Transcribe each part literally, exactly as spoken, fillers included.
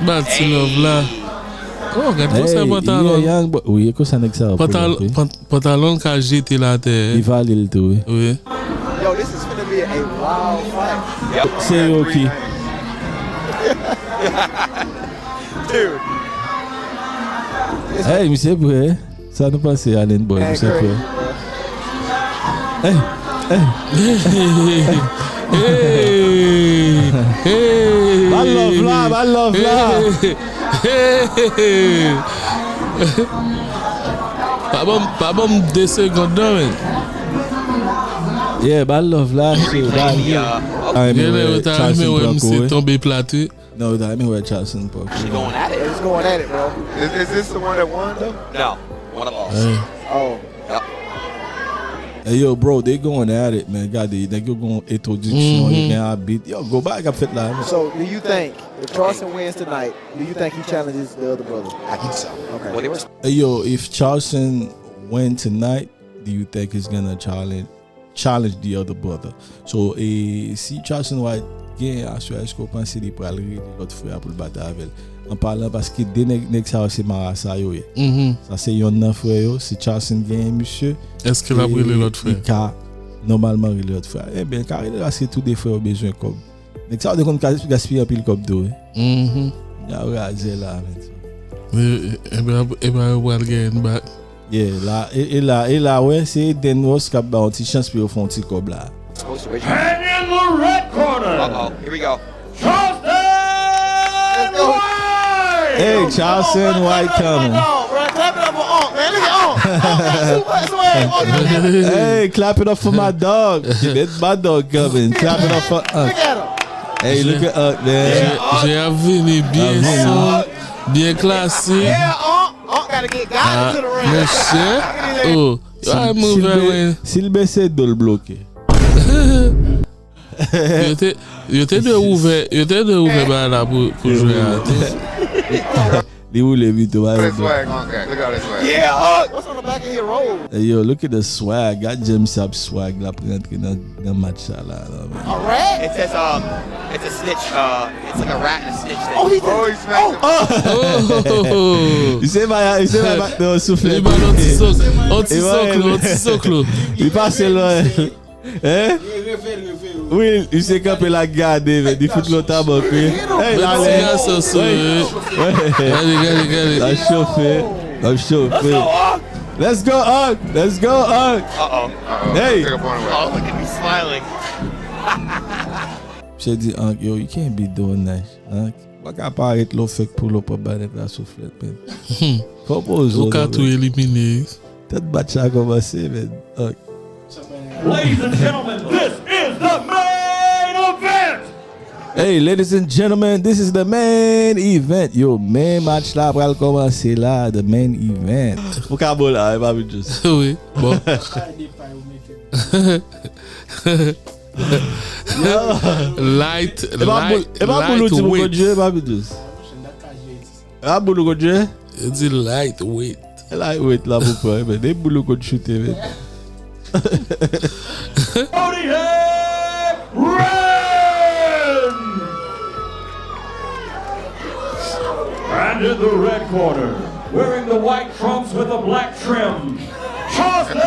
Bat ti love la. Oh, gad konsa pantalon. Young boy. Wi, e konsa nèg sa yo. Pantalon, pantalon ka jete l atè. Li vale l tou, wi. Wi. Yo, this is finna be a wild fight. Se yo ki. Dude. Hey, misye prè. Sa nou panse, Allen Boy, misye prè. Hey, hey. Hey, hey. Ba love la, ba love la. Hey, hey. Pa ban m, pa ban m de segonn non, men. Yeah, ba love la, se ba love. Genlè yo ta renmen wè misye tonbe plat, wi. Non, yo ta renmen wè Charleston pran kou. She going at it. It's going at it, bro. Is, is this the one that won, though? No, one of us. Oh. Yep. Hey, yo, bro, they going at it, man. Gade, nèg yo gon entwodiksyon, yo gen abit. Yo, gwo bagay k ap fèt la, man. So, do you think if Charleston wins tonight, do you think he challenges the other brother? I think so. Okay. Well, they were Hey, yo, if Charleston win tonight, do you think he's gonna challenge challenge the other brother. So, e, si Charleston White gen aswè, èske w panse li pral rele lòt frè a pou l batay avè l? An palan, paske de nèg, nèg sa yo se marasa yo ye. Sa se yonn nan frè yo, si Charleston genyen misye, èske l ap rele lòt frè? Li ka nòmalman rele lòt frè a. Ebyen, l ka rele l paske tou de frè yo bezwen kòb. Nèg sa yo te konn gas-, gaspiye anpil kòb tou, wi. Y a razè la, men. Ebyen, ebyen, yo pral genyen bak. Yeah, la, e, e la, e la, wè, se Eden Ross k ap ba yon ti chans pou yo fè yon ti kòb la. And in the red corner, uh-oh, here we go. Charleston White! Hey, Charleston White coming. Clap it up for Unc, man. Look at Unc. Unc got too much swag on him. Hey, clap it up for my dog. That's my dog coming. Clap it up for Unc. Look at him. Hey, look at Unc, man. Je, je ap vini byen sonb, byen klasik. Yeah, Unc. Unc gotta get God into the ring. Mesye. Oh, si l bese do l bloke. Yo te, yo te dwe ouvè, yo te dwe ouvè bagay la pou, pou jwe a tou. Li woule pito, pa. Look at this swag, Unc. Look at this swag. Yeah, Unc. What's on the back of your robe? Hey, yo, look at the swag. Gad James ap swag la pou rantre nan, nan match sa la, la, man. A rat? It says, um, it's a snitch, uh, it's like a rat and a snitch thing. Oh, he did. Oh, he smacked him. Oh. Li se ba, li se ba, ba, non, souflèt. Li ba l yon ti sok, yon ti soklo, yon ti soklo. Li pase lwen. Hein? Wi, misye kanpe la gade, men li fout lontan manke. Hey, la, ti gason sou, wi. Gade, gade, gade. L ap chofe. L ap chofe. Let's go, Unc. Let's go, Unc. Uh-oh. Hey. Oh, look at me smiling. Misye di, Unc, yo, you can't be doing that, Unc. Ou pa ka parèt lè w fèk pull up ap ba nèg la souflèt, men. Fò w poze w, ou ka tou elimine. Tèt match la kòmanse, men. Ladies and gentlemen, this is the main event! Hey, ladies and gentlemen, this is the main event. Yo, men match la pral kòmanse la, the main event. Ou ka bon la, e pa vin jis. Wi, bon. Light, light, lightweight. E pa boul ou di pou konn jwe, e pa vin jis. A boul ou konn jwe? Yo di lightweight. Lightweight la pou pran, men. De boul ou konn choute, men. Cody Red! And in the red corner, wearing the white trunks with the black trim, Charleston!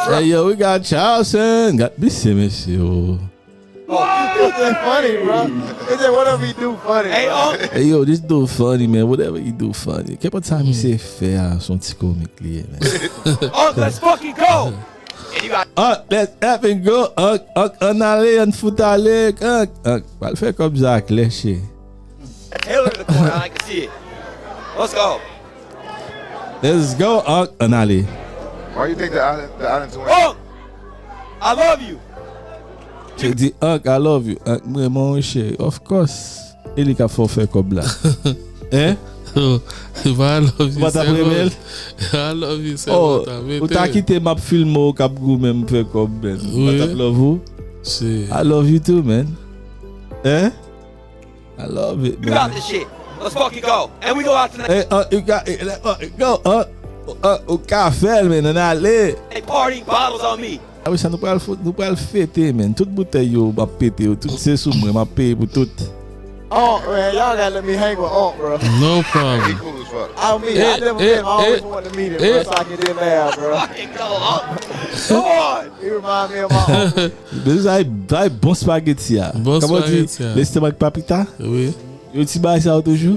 Hey, yo, we got Charleston. Got, mesye, mesye, yo. He just funny, bro. He just, whatever he do, funny, bro. Hey, yo, this dude funny, man. Whatever he do, funny. Kenpòt sa misye fè a, se yon ti komik li ye, man. Unc, let's fucking go! And you got Unc, let's up and go. Unc, Unc, ann ale, ann fout ale. Unc, Unc, pral fè kòb sa ak lèche. Taylor in the corner, I like to see it. Let's go. Let's go, Unc. Ann ale. Why you think the island, the island's winning? Unc, I love you. Misye di, Unc, I love you. Unc, m renmen w, cheri. Of course. E li k ap fè w fè kòb la. Hein? Oh, I love you, ou pa t ap renmen l? I love you, oh, ou ta kite m ap filme w k ap goumen m fè kòb, men. Ou pa t ap love ou? I love you too, man. Hein? I love it, man. You got this shit. Let's fucking go. And we go out tonight. Hey, uh, you got it. Uh, go, uh, uh, ou ka fè l, men, ann ale. And party bottles on me. Apre sa, nou pral fo-, nou pral fete, men. Tout boutèy yo, m ap pete yo. Tout se sou mwen, m ap peye pou tout. Unc, man, y'all gotta let me hang with Unc, bro. No problem. He cool as fuck. I mean, I never met him. I always wanted to meet him, bro, so I can get mad, bro. Fucking go, Unc. Come on. He remind me of my uncle. Sa e bon spaghetti a. Bon spaghetti a. L'estomac papita? Wi. Yo ti bagay sa yo toujou?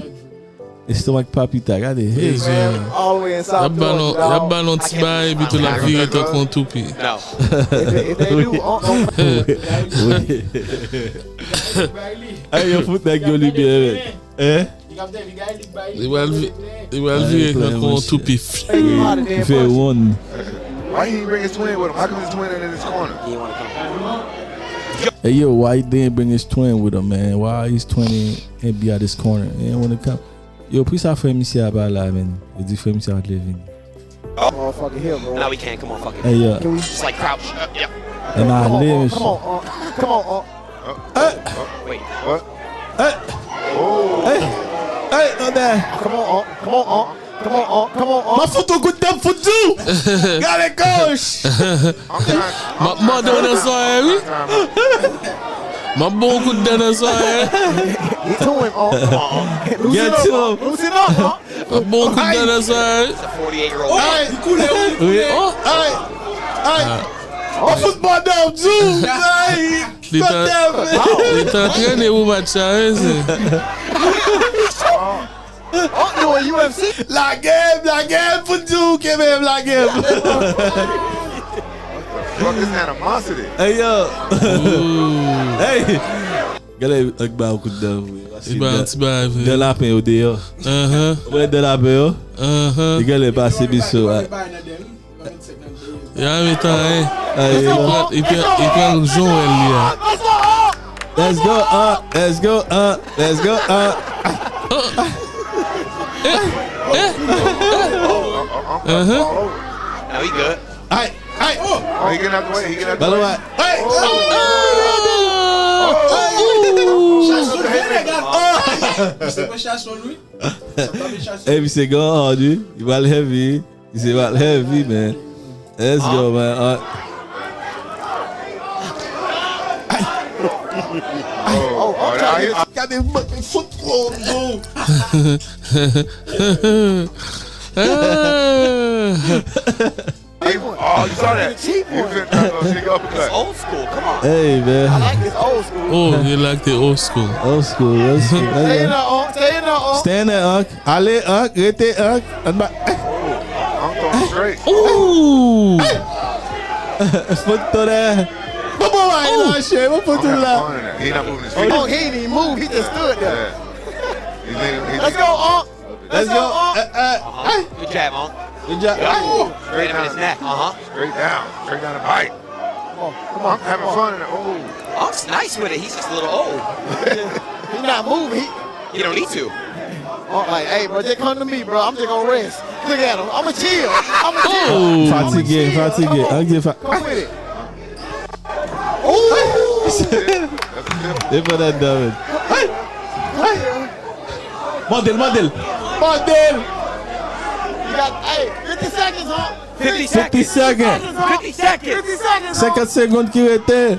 L'estomac papita, gade. Hey, man, all the way in South Georgia, dog. Y ap ba nou ti bagay, epi tou l ap vire tankou yon toupi. No. If they, if they do, uh-uh. Wi. Ay, yo fout nèg yo limyè, men. Hein? Li pral vi-, li pral vire tankou yon toupi. Wi, li fè wonn. Why he bring his twin with him? How come his twin ain't in this corner? Hey, yo, why they ain't bring his twin with him, man? Why his twin ain't, ain't be at this corner? He ain't wanna come. Yo, poukisa frè misye a pa la, man? Yo di frè misye a pa t vle vini. Motherfucking here, bro. No, we can't. Come on, fuck it. Hey, yo. Can we? Just, like, crouch. Uh, yeah. Come on, Unc. Come on, Unc. Come on, Unc. Wait. What? Hey! Hey! Hey, non, dè. Come on, Unc. Come on, Unc. Come on, Unc. Come on, Unc. M ap fout ou kout dan, m fout di w. Gade kòch. M ap mòde w nan zòrèy, wi. M ap ba w kout dan nan zòrèy. He too him, Unc. Loosen up, Unc. Loosen up, Unc. M ap ba w kout dan nan zòrèy, wi. Ay! Wi. Ay! Ay! M ap fout mòde w, di w. Ay! Li t an, li t antrene pou match sa, wi, se. Oh, no, U F C. Lage m, lage m, pou di w kenbe m, lage m. Fuck is animosity? Hey, yo. Hey. Gade, ak ba yon kout dan, wi. Li ba yon ti bagay, wi. Dan lapen yo deyò. Ou wè dan lapen yo? Li genlè pase misye, wi. Ya, metan, hein. Li pran, li pran, li pran jan w wè l li a. Let's go, uh, let's go, uh, let's go, uh. Now he good. Ay, ay. Oh, he getting out the way. He getting out the way. Ballon, ay. Ay. Misye pa chase l, wi. Sa pa vin chase. Hey, misye gen yon hard, wi. Li pral heavy. Misye pral heavy, man. Let's go, man. Ay. Ay. Oh, oh, gade, foot, oh, oh. Ah. Oh, you saw that? You finna talk about shit up. It's old school. Come on. Hey, man. I like this old school. Oh, you like the old school. Old school, old school. Stay in there, Unc. Stay in there, Unc. Stay in there, Unc. Ale, Unc. Rete, Unc. Anba. Unc on straight. Ooh. Foot to the. Come on, man. Ooh. He not moving his feet. Oh, he didn't even move. He just stood there. Yeah. Let's go, Unc. Let's go. Uh, uh, uh. Good job, Unc. Good job. Ooh, straight down his neck. Uh-huh. Straight down. Straight down the pipe. Come on, come on. I'm having fun in it. Oh. Unc's nice with it. He's just a little old. He not moving. He, he don't need to. Unc like, hey, bro, just come to me, bro. I'm just gonna rest. Look at him. I'ma chill. I'ma chill. Ooh. Fatige, fatige. Come with it. Ooh. They put that down. Hey! Hey! Mòde l, mòde l. Mòde l. You got, hey, fifty seconds, huh? Fifty seconds. Fifty seconds. Fifty seconds. Fifty seconds, huh? Senkant segonn ki rete.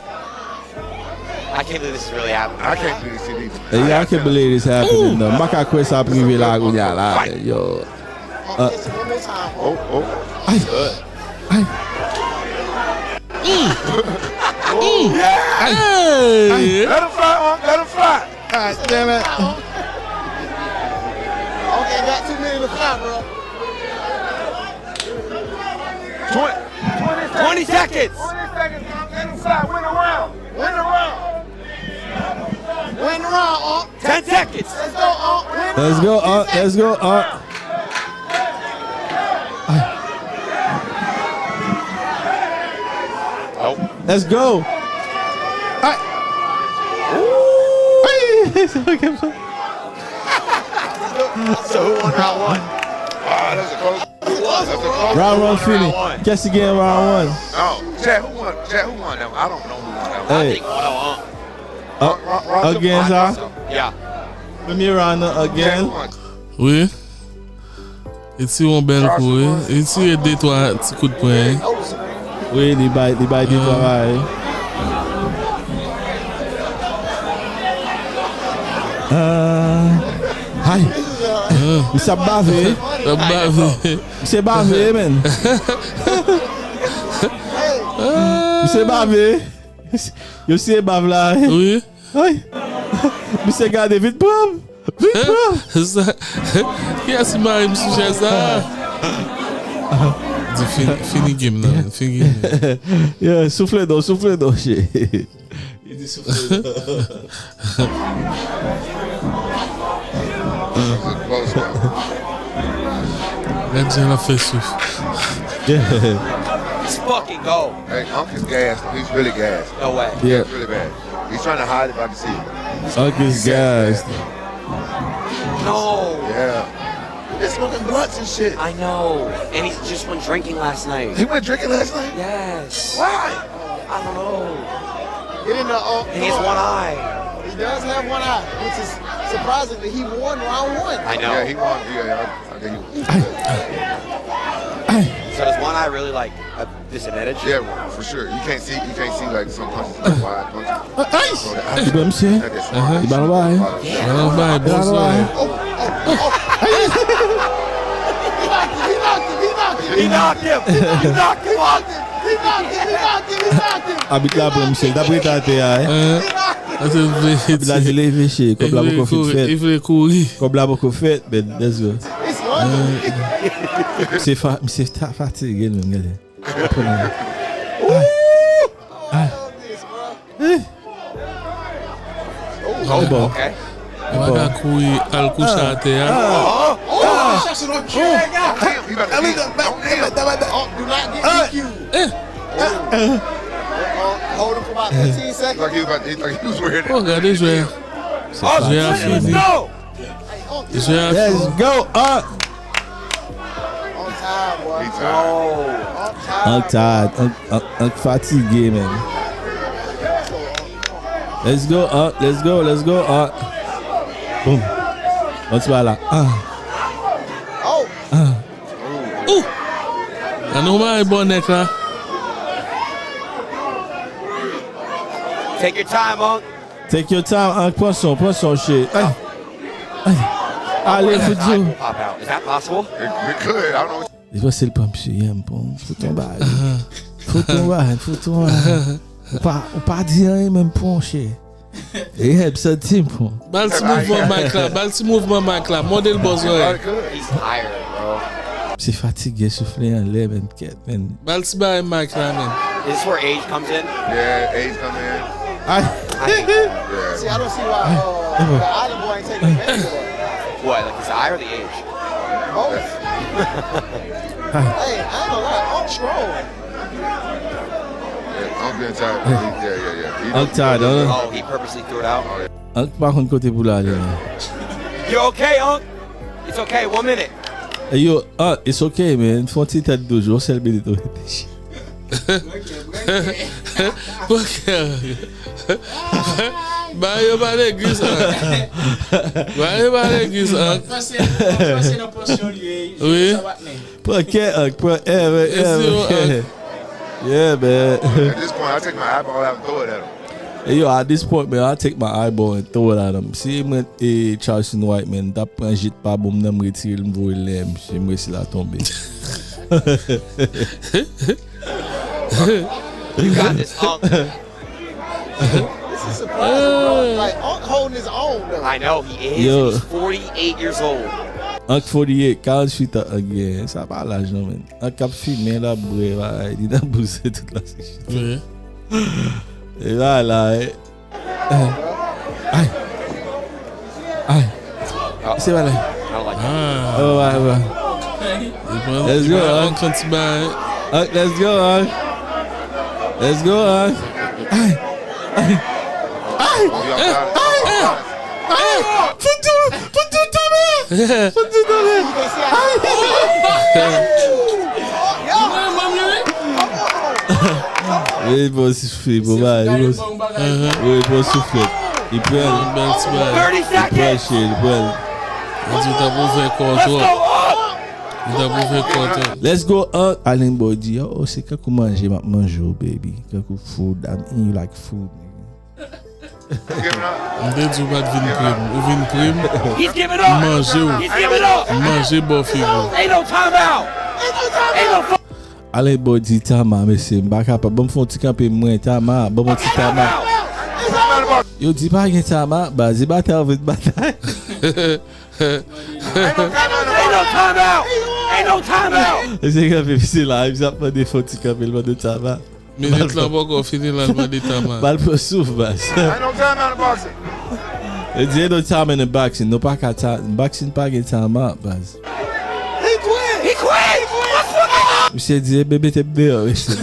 I can't believe this is really happening. I can't believe this shit either. Yeah, I can't believe this happening, though. M pa ka kwè sa ap rive la, kounye a la, yo. Uh. Oh, oh. Ay. Ay. Mm. Mm. Ay. Hey. Ay. Let him fly, Unc. Let him fly. God damn it. Okay, got two minutes to fly, bro. Twenty, twenty seconds. Twenty seconds. Twenty seconds, Unc. Let him fly. Win the round. Win the round. Win the round, Unc. Ten seconds. Let's go, Unc. Win the round. Let's go, Unc. Let's go, Unc. Oh. Let's go. Ay. Ooh. Ay. So who won round one? Ah, that's a close. Round one fini. Kiyès ki genyen round one? Oh, chat, who won? Chat, who won that one? I don't know who won that one. Hey. I think one oh one. Uh, again, sa? Yeah. Premye round nan, again. Wi. Li tire yon bèl kou, wi. Li tire de twa ti kout pwen, wi. Wi, li bay, li bay de twa bagay. Ah, ay. Misye ap bave. Ap bave. Misye bave, men. Misye bave. Yo siye bav la. Wi. Ay. Misye gade, vin pran m. Vin pran m. Sa, kiyès ki mare m sou chèz sa? Di fini, fini game nan, fini game nan. Yeah, soufle non, soufle non, che. Li di soufle non. Gad jan l ap fè souf. Just fucking go. Hey, Unc is gassed. He's really gassed. No way. Yeah. He's really bad. He's trying to hide it, but I can see it. Unc is gassed. No. Yeah. He's been smoking blunts and shit. I know. And he just went drinking last night. He went drinking last night? Yes. Why? I don't know. He didn't know. Oh, and he has one eye. He does have one eye, which is surprising that he won round one. I know. Yeah, he won. Yeah, yeah. I, I think he won. So does one eye really, like, a disadvantage? Yeah, for sure. You can't see. You can't see, like, some punches, like, wide punches. Ay! Li ba misye. Li ba l bay. Li ba l bay, bon zòrèy. He knocked him. He knocked him. He knocked him. Abit la pran misye. L t ap rete atè a, eh. Abit la di leve, che. Kòb la poko fin fèt. Li vle kouri. Kòb la poko fèt, men let's go. Misye fa-, misye ta fatige, menm, gade. Ay. Ay. Oh, bon. Okay. Ou pa ka kouri al kouche atè a. Hold him for about fifteen seconds. Like he was about, like he was wearing it. Oh, gade jwè. Jwè a fini. Let's go, Unc! He tired. Unc tired. Unc, Unc, Unc fatige, man. Let's go, Unc. Let's go, let's go, Unc. Boom. Unc pa la. Ah. Ah. Ooh. Ann nou mare bò nèk la. Take your time, Unc. Take your time, Unc. Pran son, pran son, che. Ay. Ay. Ale, Fout Dieu. Pop out. Is that possible? It, it could. I don't know. Li panse l pran misye, yeah, m pran. Fout on bagay. Fout on bagay, fout on bagay. Ou pa, ou pa di anyen, men m pran, che. Yeah, m santi m pran. Ba l ti mouvman mic la, ba l ti mouvman mic la. Mòde l bò zòrèy. He's tired, bro. Misye fatige, soufle anlè, men kèt, men. Ba l ti bagay mic la, men. Is this where age comes in? Yeah, age come in. Ay. I hate that. Yeah. See, I don't see why, uh, the island boy ain't taking advantage of that. What, like, it's the eye or the age? Both. Hey, I ain't gonna lie, I'm strong. Yeah, Unc getting tired. He, yeah, yeah, yeah. He Unc tired, huh? Oh, he purposely threw it out? Oh, yeah. Unc pa konn kote pou l ale, man. You okay, Unc? It's okay, one minute. Hey, yo, Unc, it's okay, man. Fè yon ti tèt dous, yon sèl minit, wi. Pran kè. Ba yo ba legliz, Unc. Ba yo ba legliz, Unc. Pase, pase nan pòsyon li, wi. Pran kè, Unc, pran, eh, man, eh, man. Yeah, man. At this point, I take my eyeball out and throw it at him. Hey, yo, at this point, man, I take my eyeball and throw it at him. Si mwen, eh, Charleston White, man, t ap pran jit pa bon m nan, m retire l, m voye l dèyè misye, m resi la tonbe. You got this, Unc. This is surprising, bro. Like, Unc holding his own, though. I know, he is. Yo. He's forty-eight years old. Unc forty-eight, karanntuit an Unc genyen. Sa pa laj, non, man. Unc ap fimen, l ap bwè, bagay, li nan bouse tout la. Wi. E la, la, eh. Ay. Ay. Se pa la. I don't like that. Ah. Oh, ouais, ouais. Let's go, Unc. Let's go, Unc. Let's go, Unc. Ay. Ay. Ay. Ay. Ay. Fout tou, fout tou tonbe. Fout tou tonbe. Ay. Wi, bon, si fri, bon, bay, bon. Wi, bon, souflèt. Li pran, li pran, che, li pran. Li di, "Ou t ap ouvè kò w twòp. Ou t ap ouvè kò w twòp." Let's go, uh, Allen Boy di, "Oh, se kankou manje m ap manje w, baby. Kankou food, I'm eating you like food, nigga." M te di w pa t vin pre m. Ou vin pre m, m manje w. M manje bò figi w. Ale bò di Tama, mesye, m pa kapab. Ban m fè yon ti kanpe mwen, Tama. Ban m yon ti Tama. Yo di pa gen Tama, baz, e batay ou vin batay. Mesye kanpe, mesye la, misye ap mande fè yon ti kanpe, l mande Tama. Minit lan poko fini, l al mande Tama. Bal pran souf, baz. Yo di ain't no Tama in the boxing. Nou pa ka ta, boxing pa gen Tama, baz. Misye di, e bebe te deyò, mesye.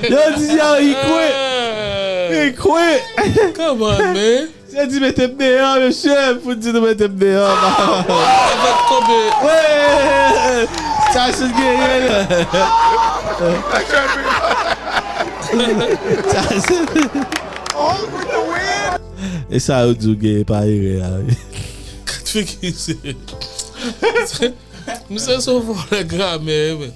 Yo di, yo, he quit. He quit. Come on, man. Misye di mete m deyò, mesye. Pou di nou mete m deyò. Avèk konbe. Wi. Tyson genyen. Tyson. E sa yo di w genyen pa erè a, wi. Kat figi se. Misye se yon vòlè gramè, men.